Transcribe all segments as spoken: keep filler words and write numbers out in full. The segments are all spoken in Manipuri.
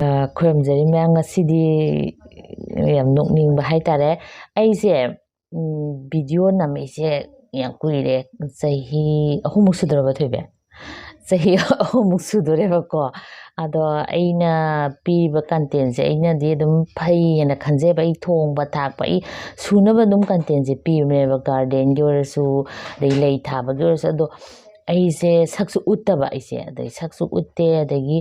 ꯑ, ꯈꯨꯔꯨꯝꯖꯔꯤ ꯃꯌꯥꯝ꯫ ꯉꯁꯤꯗꯤ ꯌꯥꯝ ꯅꯣꯛꯅꯤꯡꯕ ꯍꯥꯏꯇꯥꯔꯦ꯫ ꯑꯩꯁꯦ, ꯎꯝ, ꯚꯤꯗꯤꯑꯣ ꯅꯝꯃꯛꯏꯁꯦ ꯌꯥꯝ ꯀꯨꯏꯔꯦ, ꯆꯍꯤ ꯑꯍꯨꯝꯃꯨꯛ ꯁꯨꯗꯣꯔꯕ, ꯊꯣꯏꯕꯤ? ꯆꯍꯤ ꯑꯍꯨꯝꯃꯨꯛ ꯁꯨꯗꯣꯔꯦꯕꯀꯣ꯫ ꯑꯗꯣ ꯑꯩꯅ ꯄꯤꯕ ꯀꯟꯇꯦꯟꯁꯦ ꯑꯩꯅꯗꯤ ꯑꯗꯨꯝ ꯐꯩ ꯍꯥꯏꯅ ꯈꯟꯖꯩꯕ꯫ ꯑꯩ ꯊꯣꯡꯕ ꯊꯥꯛꯄ, ꯑꯩ ꯁꯨꯅꯕ ꯑꯗꯨꯝ ꯀꯟꯇꯦꯟꯁꯦ ꯄꯤꯕꯅꯦꯕ, ꯒꯥꯔꯗꯦꯟꯒꯤ ꯑꯣꯏꯔꯁꯨ, ꯑꯗꯩ ꯂꯩ ꯊꯥꯕꯒꯤ ꯑꯣꯏꯔꯁꯨ꯫ ꯑꯗꯣ ꯑꯩꯁꯦ ꯁꯛꯁꯨ ꯎꯠꯇꯕ, ꯑꯩꯁꯦ ꯑꯗꯩ ꯁꯛꯁꯨ ꯎꯠꯇꯦ, ꯑꯗꯒꯤ,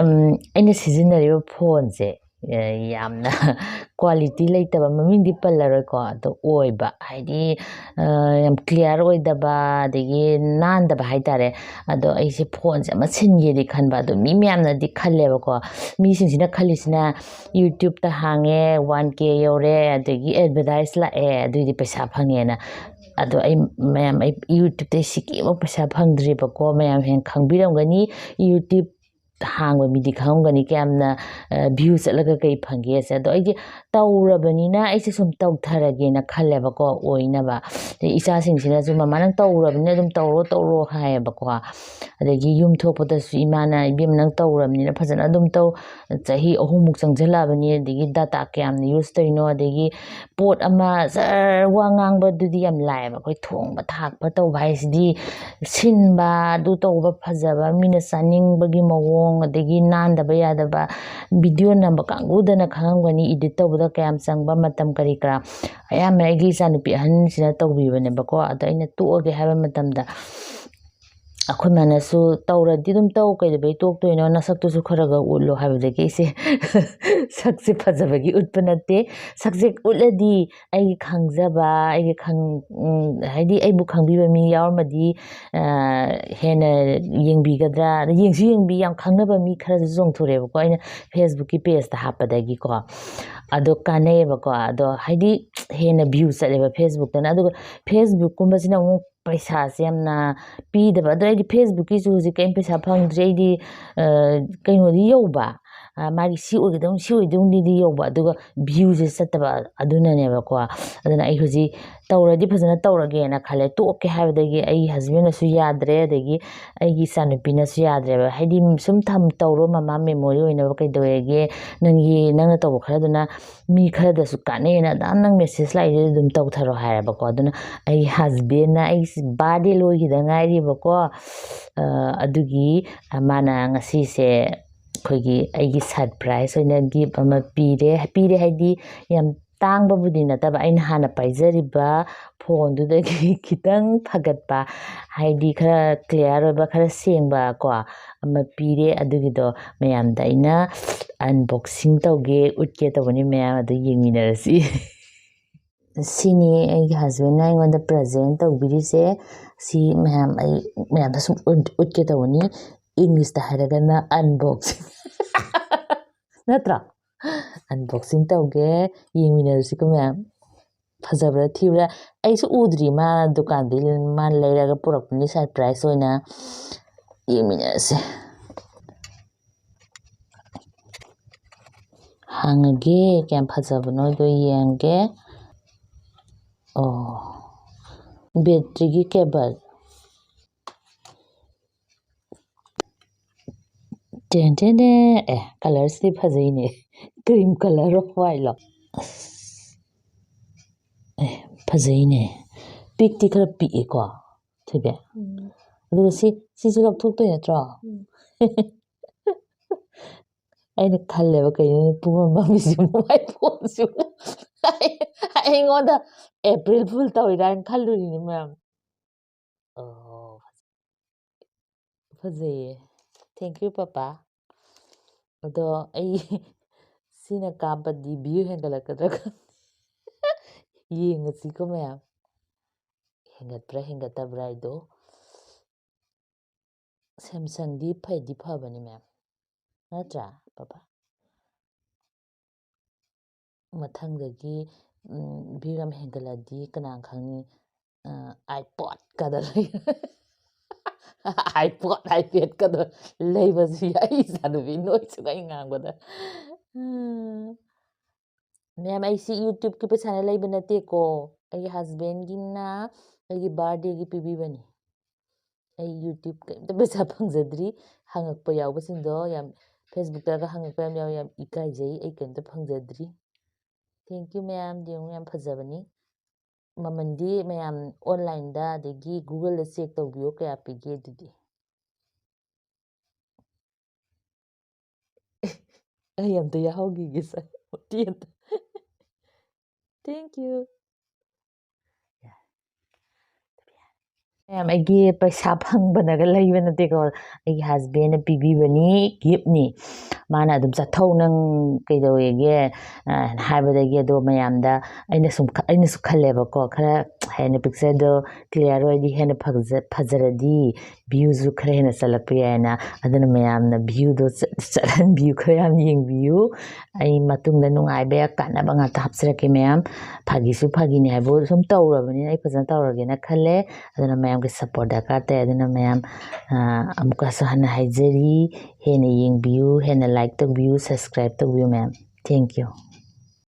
ꯎꯝ, ꯑꯩꯅ ꯁꯤꯖꯤꯟꯅꯔꯤꯕ ꯐꯣꯟꯁꯦ, ꯑ, ꯌꯥꯝꯅ ꯀ꯭ꯋꯥꯂꯤꯇꯤ ꯂꯩꯇꯕ, ꯃꯃꯤꯡꯗꯤ ꯄꯜꯂꯔꯣꯏꯀꯣ, ꯑꯗꯣ ꯑꯣꯏꯕ, ꯍꯥꯏꯗꯤ, ꯑ, ꯌꯥꯝ ꯀ꯭ꯂꯤꯌꯥꯔ ꯑꯣꯏꯗꯕ, ꯑꯗꯒꯤ ꯅꯥꯟꯗꯕ ꯍꯥꯏꯇꯥꯔꯦ꯫ ꯑꯗꯣ ꯑꯩꯁꯦ ꯐꯣꯟꯁꯦ ꯑꯃ ꯁꯤꯟꯒꯦꯗꯤ ꯈꯟꯕ, ꯑꯗꯣ ꯃꯤ ꯃꯌꯥꯝꯅꯗꯤ ꯈꯜꯂꯦꯕꯀꯣ꯫ ꯃꯤꯁꯤꯡꯁꯤꯅ ꯈꯜꯂꯤꯁꯤꯅ, YouTube-ꯇ ꯍꯥꯡꯉꯦ, one K ꯌꯧꯔꯦ, ꯑꯗꯒꯤ advertise ꯂꯥꯛꯑꯦ, ꯑꯗꯨꯏꯗꯤ ꯄꯩꯁꯥ ꯐꯪꯉꯦꯅ꯫ ꯑꯗꯣ ꯑꯩ, ꯃꯌꯥꯝ, ꯑꯩ YouTube-ꯇꯩ ꯁꯤꯀꯤꯐꯥꯎ ꯄꯩꯁꯥ ꯐꯪꯗ꯭ꯔꯤꯕꯀꯣ꯫ ꯃꯌꯥꯝ ꯍꯦꯟꯅ ꯈꯪꯕꯤꯔꯝꯒꯅꯤ, YouTube ꯍꯥꯡꯕ ꯃꯤꯗꯤ ꯈꯪꯉꯝꯒꯅꯤ, ꯀꯌꯥꯝꯅ, ꯑ, view ꯆꯠꯂꯒ ꯀꯩ ꯐꯪꯒꯦꯁꯦ꯫ ꯑꯗꯣ ꯑꯩꯗꯤ ꯇꯧꯔꯕꯅꯤꯅ ꯑꯩꯁꯦ ꯁꯨꯝ ꯇꯧꯊꯔꯒꯦꯅ ꯈꯜꯂꯦꯕꯀꯣ, ꯑꯣꯏꯅꯕ꯫ ꯑꯗꯩ ꯏꯆꯥꯁꯤꯡꯁꯤꯅꯁꯨ, "ꯃꯃꯥ, ꯅꯪ ꯇꯧꯔꯕꯅꯤꯅ ꯑꯗꯨꯝ ꯇꯧꯔꯣ, ꯇꯧꯔꯣ" ꯍꯥꯏꯌꯦꯕꯀꯣ꯫ ꯑꯗꯒꯤ ꯌꯨꯝ ꯊꯣꯛꯄꯗꯁꯨ ꯏꯃꯥꯅ, "ꯏꯕꯦꯝꯃ, ꯅꯪ ꯇꯧꯔꯕꯅꯤꯅ ꯐꯖꯅ ꯑꯗꯨꯝ ꯇꯧ, ꯆꯍꯤ ꯑꯍꯨꯝꯃꯨꯛ ꯆꯪꯁꯤꯜꯂꯛꯑꯕꯅꯤ, ꯑꯗꯒꯤ data ꯀꯌꯥꯝꯅ use ꯇꯧꯔꯤꯅꯣ, ꯑꯗꯒꯤ ꯄꯣꯠ ꯑꯃ ꯖꯔ ꯋꯥ ꯉꯥꯡꯕꯗꯨꯗꯤ ꯌꯥꯝ ꯂꯥꯏꯌꯦꯕ, ꯑꯩꯈꯣꯏ ꯊꯣꯡꯕ ꯊꯥꯛꯄ ꯇꯧꯕ ꯍꯥꯏꯁꯤꯗꯤ ꯁꯤꯟꯕ, ꯑꯗꯨ ꯇꯧꯕ, ꯐꯖꯕ, ꯃꯤꯅ ꯆꯥꯅꯤꯡꯕꯒꯤ ꯃꯑꯣꯡ, ꯑꯗꯒꯤ ꯅꯥꯟꯗꯕ ꯌꯥꯗꯕ, ꯚꯤꯗꯤꯑꯣ ꯅꯝꯕ ꯀꯥꯡꯕꯨꯗꯅ ꯈꯪꯉꯝꯒꯅꯤ, edit ꯇꯧꯕꯗ ꯀꯌꯥꯝ ꯆꯪꯕ ꯃꯇꯝ, ꯀꯔꯤ ꯀꯔꯥ꯫ ꯑꯌꯥꯝꯕꯅ ꯑꯩꯒꯤ ꯏꯆꯥꯅꯨꯄꯤ ꯑꯍꯟꯁꯤꯅ ꯇꯧꯕꯤꯕꯅꯦꯕꯀꯣ꯫ ꯑꯗꯣ ꯑꯩꯅ ꯇꯣꯛꯑꯒꯦ ꯍꯥꯏꯕ ꯃꯇꯝꯗ, ꯑꯩꯈꯣꯏ ꯃꯥꯅꯁꯨ, "ꯇꯧꯔꯗꯤ ꯑꯗꯨꯝ ꯇꯧ, ꯀꯩꯗꯧꯕꯩ ꯇꯣꯛꯇꯣꯏꯅꯣ? ꯅꯁꯛꯇꯨꯁꯨ ꯈꯔ ꯈꯔ ꯎꯠꯂꯣ" ꯍꯥꯏꯕꯗꯒꯤ ꯑꯩꯁꯦ ꯁꯛꯁꯦ ꯐꯖꯕꯒꯤ ꯎꯠꯄ ꯅꯠꯇꯦ, ꯁꯛꯁꯦ ꯎꯠꯂꯗꯤ ꯑꯩꯒꯤ ꯈꯪꯖꯕ, ꯑꯩꯒꯤ ꯈꯪ-, ꯎꯝ, ꯍꯥꯏꯗꯤ ꯑꯩꯕꯨ ꯈꯪꯕꯤꯕ ꯃꯤ ꯌꯥꯎꯔꯝꯃꯗꯤ, ꯑ, ꯍꯦꯟꯅ ꯌꯦꯡꯕꯤꯒꯗ꯭ꯔꯥ? ꯑꯗ ꯌꯦꯡꯁꯨ ꯌꯦꯡꯕꯤ, ꯌꯥꯝ ꯈꯪꯅꯕ ꯃꯤ ꯈꯔꯁꯨ ꯆꯣꯡꯊꯣꯔꯛꯑꯦꯕꯀꯣ ꯑꯩꯅ Facebook-ꯀꯤ page-ꯇ ꯍꯥꯞꯄꯗꯒꯤꯀꯣ꯫ ꯑꯗꯣ ꯀꯥꯟꯅꯩꯌꯦꯕꯀꯣ꯫ ꯑꯗꯣ ꯍꯥꯏꯗꯤ ꯍꯦꯟꯅ view ꯆꯠꯂꯦꯕ Facebook-ꯇꯅ꯫ ꯑꯗꯨꯒ Facebook-ꯀꯨꯝꯕꯁꯤꯅ ꯑꯃꯨꯛ ꯄꯩꯁꯥꯁꯦ ꯌꯥꯝꯅ ꯄꯤꯗꯕ꯫ ꯑꯗꯣ ꯑꯩꯗꯤ Facebook-ꯀꯤꯁꯨ ꯍꯧꯖꯤꯛ ꯀꯔꯤꯝ ꯄꯩꯁꯥ ꯐꯪꯗ꯭ꯔꯤ꯫ ꯑꯩꯗꯤ, ꯑ, ꯀꯩꯅꯣꯗꯤ ꯌꯧꯕ, ꯃꯥꯒꯤ ꯁꯤ ꯑꯣꯏꯒꯗꯧꯅꯤ, ꯁꯤ ꯑꯣꯏꯗꯧꯅꯤꯗꯤ ꯌꯧꯕ, ꯑꯗꯨꯒ ꯚ꯭ꯌꯨꯁꯦ ꯆꯠꯇꯕ꯫ ꯑꯗꯨꯅꯅꯦꯕꯀꯣ꯫ ꯑꯗꯨꯅ ꯑꯩ ꯍꯧꯖꯤꯛ ꯇꯧꯔꯗꯤ ꯐꯖꯅ ꯇꯧꯔꯒꯦꯅ ꯈꯜꯂꯦ꯫ ꯇꯣꯛꯀꯦ ꯍꯥꯏꯕꯗꯒꯤ ꯑꯩ ꯍꯁꯕꯦꯟꯅꯁꯨ ꯌꯥꯗ꯭ꯔꯦ, ꯑꯗꯒꯤ ꯑꯩꯒꯤ ꯏꯆꯥꯅꯨꯄꯤꯅꯁꯨ ꯌꯥꯗ꯭ꯔꯦꯕ꯫ ꯍꯥꯏꯗꯤ ꯁꯨꯝ ꯊꯝ ꯇꯧꯔꯣ ꯃꯃꯥ, ꯃꯦꯃꯣꯔꯤ ꯑꯣꯏꯅꯕ꯫ ꯀꯩꯗꯧꯋꯦꯒꯦ, ꯅꯪꯒꯤ, ꯅꯪꯅ ꯇꯧꯕ ꯈꯔꯗꯨꯅ ꯃꯤ ꯈꯔꯗꯁꯨ ꯀꯥꯟꯅꯩꯅ ꯑꯗꯨꯝ ꯅꯪ ꯃꯦꯁꯦꯖ ꯂꯥꯛꯏꯗꯨꯗ ꯑꯗꯨꯝ ꯇꯧꯊꯔꯣ ꯍꯥꯏꯔꯕꯀꯣ꯫ ꯑꯗꯨꯅ ꯑꯩ ꯍꯁꯕꯦꯟꯅ, ꯑꯩ ꯕꯥꯔꯗꯦ ꯂꯣꯏꯈꯤꯗ ꯉꯥꯏꯔꯤꯕꯀꯣ꯫ ꯑ, ꯑꯗꯨꯒꯤ, ꯑ, ꯃꯥꯅ ꯉꯁꯤꯁꯦ ꯑꯩꯈꯣꯏꯒꯤ ꯑꯩꯒꯤ ꯁꯔꯄ꯭ꯔꯥꯏꯖ ꯑꯣꯏꯅ ꯒꯤꯐ ꯑꯃ ꯄꯤꯔꯦ꯫ ꯄꯤꯔꯦ ꯍꯥꯏꯗꯤ ꯌꯥꯝ ꯇꯥꯡꯕꯕꯨꯗꯤ ꯅꯠꯇꯕ, ꯑꯩꯅ ꯍꯥꯟꯅ ꯄꯥꯏꯖꯔꯤꯕ ꯐꯣꯟꯗꯨꯗꯒꯤ ꯈꯤꯇꯪ ꯐꯒꯠꯄ, ꯍꯥꯏꯗꯤ ꯈꯔ ꯀ꯭ꯂꯤꯌꯥꯔ ꯑꯣꯏꯕ, ꯈꯔ ꯁꯦꯡꯕ ꯀꯣ, ꯑꯃ ꯄꯤꯔꯦ꯫ ꯑꯗꯨꯒꯤꯗꯣ ꯃꯌꯥꯝꯗ ꯑꯩꯅ ꯑꯟꯕꯣꯛꯁꯤꯡ ꯇꯧꯒꯦ, ꯎꯠꯀꯦ ꯇꯧꯕꯅꯤ꯫ ꯃꯌꯥꯝ ꯑꯗꯨ ꯌꯦꯡꯃꯤꯟꯅꯔꯁꯤ꯫ ꯁꯤꯅꯤ ꯑꯩꯒꯤ ꯍꯁꯕꯦꯟꯅ ꯑꯩꯉꯣꯟꯗ ꯄ꯭ꯔꯖꯦꯟ ꯇꯧꯕꯤꯔꯤꯁꯦ꯫ ꯁꯤ ꯃꯌꯥꯝ ꯑꯩ ꯃꯌꯥꯝꯗ ꯁꯨꯝ ꯎꯠ-, ꯎꯠꯀꯦ ꯇꯧꯕꯅꯤ꯫ ꯏꯪꯂꯤꯁꯇ ꯍꯥꯏꯔꯒꯅ ꯑꯟꯕꯣꯛꯁꯤꯡ꯫ ꯅꯠꯇ꯭ꯔꯣ? ꯑꯟꯕꯣꯛꯁꯤꯡ ꯇꯧꯒꯦ, ꯌꯦꯡꯃꯤꯟꯅꯔꯁꯤꯀꯣ ꯃꯌꯥꯝ꯫ ꯐꯖꯕ꯭ꯔꯥ ꯊꯤꯕ꯭ꯔꯥ? ꯑꯩꯁꯨ ꯎꯗ꯭ꯔꯤ, ꯃꯥ ꯗꯨꯀꯥꯟꯗꯒꯤ ꯃꯥ ꯂꯩꯔꯒ ꯄꯨꯔꯛꯄꯅꯤ ꯁꯔꯄ꯭ꯔꯥꯏꯖ ꯑꯣꯏꯅ꯫ ꯌꯦꯡꯃꯤꯟꯅꯔꯁꯦ꯫ ꯍꯥꯡꯉꯒꯦ, ꯀꯌꯥꯝ ꯐꯖꯕꯅꯣꯗꯣ ꯌꯦꯡꯒꯦ꯫ ꯑꯣ, ꯕꯦꯇ꯭ꯔꯤꯒꯤ ꯀꯦꯕꯜ꯫ Ten ten ten. ꯑꯦ, ꯀꯂꯔꯁꯤꯗꯤ ꯐꯖꯩꯅꯦ꯫ ꯀ꯭ꯔꯤꯝ ꯀꯂꯔ ꯑꯣꯐ ꯋꯥꯏꯠꯂꯣ? ꯑꯁ, ꯑꯦ, ꯐꯖꯩꯅꯦ꯫ ꯄꯤꯛꯇꯤ ꯈꯔ ꯄꯤꯛꯏꯀꯣ, ꯊꯣꯏꯕꯤ? ꯎꯝ꯫ ꯑꯗꯨꯒ ꯁꯤ, ꯁꯤꯁꯨ ꯂꯧꯊꯣꯛꯇꯣꯏ ꯅꯠꯇ꯭ꯔꯣ? ꯎꯝ꯫ ꯑꯩꯅ ꯈꯜꯂꯦꯕ, "ꯀꯩꯅꯣꯅꯦ, ꯄꯨꯡꯃꯝ ꯃꯝꯃꯤꯁꯤꯕꯨ, ꯃꯥꯏ ꯐꯣꯟꯁꯤꯕꯨ?" ꯑꯩꯉꯣꯟꯗ ꯑꯦꯄ꯭ꯔꯤꯜ ꯐꯨꯜ ꯇꯧꯔꯤꯔꯥ ꯍꯥꯏꯅ ꯈꯜꯂꯨꯔꯤꯅꯤ ꯃꯌꯥꯝ꯫ ꯑꯣ, ꯐꯖꯩꯌꯦ꯫ Thank you, papa. ꯑꯗꯣ ꯑꯩ ꯁꯤꯅ ꯀꯥꯞꯄꯗꯤ ꯚ꯭ꯌꯨ ꯍꯦꯟꯒꯠꯂꯛꯀꯗ꯭ꯔꯥ ꯈꯪꯗꯦ꯫ ꯌꯦꯡꯉꯁꯤꯀꯣ ꯃꯌꯥꯝ꯫ ꯍꯦꯟꯒꯠꯄ꯭ꯔꯥ ꯍꯦꯟꯒꯠꯇꯕ꯭ꯔꯥ ꯍꯥꯏꯗꯣ꯫ ꯁꯦꯝꯁꯪꯗꯤ ꯐꯗꯤ ꯐꯕꯅꯤ ꯃꯌꯥꯝ꯫ ꯅꯠꯇ꯭ꯔꯥ, ꯄꯄꯥ? ꯃꯊꯪꯗꯒꯤ, ꯎꯝ, ꯚ꯭ꯌꯨ ꯌꯥꯝ ꯍꯦꯟꯒꯠꯂꯗꯤ ꯀꯅꯥ ꯈꯪꯅꯤ, ꯑ, iPod ꯀꯥꯗ ꯂꯩ-, ꯑꯥꯏꯄꯣꯠ ꯑꯥꯏꯄꯦꯗꯀꯗꯣ ꯂꯩꯕꯁꯨ ꯌꯥꯏ꯫ ꯏꯆꯥꯅꯨꯄꯤ ꯅꯣꯏꯁꯨ ꯑꯩ ꯉꯥꯡꯕꯗ꯫ ꯃꯦꯝ, ꯑꯩꯁꯤ YouTubeꯀꯤ ꯄꯩꯁꯥꯅ ꯂꯩꯕ ꯅꯠꯇꯦꯀꯣ, ꯑꯩꯒꯤ ꯍꯁꯕꯦꯟꯒꯤꯅ ꯑꯩꯒꯤ ꯕꯥꯔꯗꯦꯒꯤ ꯄꯤꯕꯤꯕꯅꯤ꯫ ꯑꯩ YouTube ꯀꯩꯝꯇ ꯄꯩꯁꯥ ꯐꯪꯖꯗ꯭ꯔꯤ꯫ ꯍꯪꯉꯛꯄ ꯌꯥꯎꯕꯁꯤꯡꯗꯣ ꯌꯥꯝ, Facebookꯇꯒ ꯍꯪꯉꯛꯄ ꯌꯥꯝ ꯌꯥꯎꯋꯦ, ꯌꯥꯝ ꯏꯀꯥꯏꯖꯩ꯫ ꯑꯩ ꯀꯩꯝꯇ ꯐꯪꯖꯗ꯭ꯔꯤ꯫ Thank you ꯃꯌꯥꯝ, ꯌꯦꯡꯉꯨ ꯌꯥꯝ ꯐꯖꯕꯅꯤ꯫ ꯃꯃꯜꯗꯤ ꯃꯌꯥꯝ onlineꯗ ꯑꯗꯒꯤ Googleꯗ check ꯇꯧꯕꯤꯌꯣ ꯀꯌꯥ ꯄꯤꯒꯦ ꯑꯗꯨꯗꯤ꯫ ꯑꯩ ꯑꯝꯇ ꯌꯥꯍꯧꯈꯤꯒꯦ ꯁꯦ꯫ ꯇꯦꯟ꯫ Thank you꯫ ꯃꯌꯥꯝ, ꯑꯩꯒꯤ ꯄꯩꯁꯥ ꯐꯪꯕꯅꯒ ꯂꯩꯕ ꯅꯠꯇꯦꯀꯣ, ꯑꯩꯒꯤ ꯍꯁꯕꯦꯟꯅ ꯄꯤꯕꯤꯕꯅꯤ, giftꯅꯤ꯫ ꯃꯥꯅ ꯑꯗꯨꯝ "ꯆꯠꯊꯧ, ꯅꯪ ꯀꯩꯗꯧꯋꯦꯒꯦ?" ꯑ, ꯍꯥꯏꯕꯗꯒꯤ ꯑꯗꯣ ꯃꯌꯥꯝꯗ ꯑꯩꯅ ꯁꯨꯝ ꯈ-, ꯑꯩꯅꯁꯨ ꯈꯜꯂꯦꯕꯀꯣ, ꯈꯔ ꯍꯦꯟꯅ pictureꯗꯣ clear ꯑꯣꯏꯔꯗꯤ, ꯍꯦꯟꯅ ꯐꯖ-, ꯐꯖꯔꯗꯤ viewꯁꯨ ꯈꯔ ꯍꯦꯟꯅ ꯆꯠꯂꯛꯄ ꯌꯥꯏꯅ꯫ ꯑꯗꯨꯅ ꯃꯌꯥꯝꯅ viewꯗꯣ ꯆꯠ-, ꯆꯠꯍꯟꯕꯤꯌꯨ, ꯈꯔ ꯌꯥꯝ ꯌꯦꯡꯕꯤꯌꯨ꯫ ꯑꯩ ꯃꯇꯨꯡꯗ ꯅꯨꯡꯉꯥꯏꯕ, ꯀꯥꯟꯅꯕ ꯉꯥꯛꯇ ꯍꯥꯞꯆꯔꯛꯀꯦ ꯃꯌꯥꯝ꯫ ꯐꯥꯒꯤꯁꯨ ꯐꯥꯒꯤꯅꯤ ꯍꯥꯏꯕꯨ ꯁꯨꯝ ꯇꯧꯔꯕꯅꯤꯅ ꯑꯩ ꯐꯖꯅ ꯇꯧꯔꯒꯦꯅ ꯈꯜꯂꯦ꯫ ꯑꯗꯨꯅ ꯃꯌꯥꯝꯒꯤ support ꯗꯔꯀꯥꯔ ꯇꯥꯏ꯫ ꯑꯗꯨꯅ ꯃꯌꯥꯝ, ꯑ, ꯑꯃꯨꯛꯀꯁꯨ ꯍꯟꯅ ꯍꯥꯏꯖꯔꯤ, ꯍꯦꯟꯅ ꯌꯦꯡꯕꯤꯌꯨ, ꯍꯦꯟꯅ like ꯇꯧꯕꯤꯌꯨ, subscribe ꯇꯧꯕꯤꯌꯨ ꯃꯌꯥꯝ꯫ Thank you꯫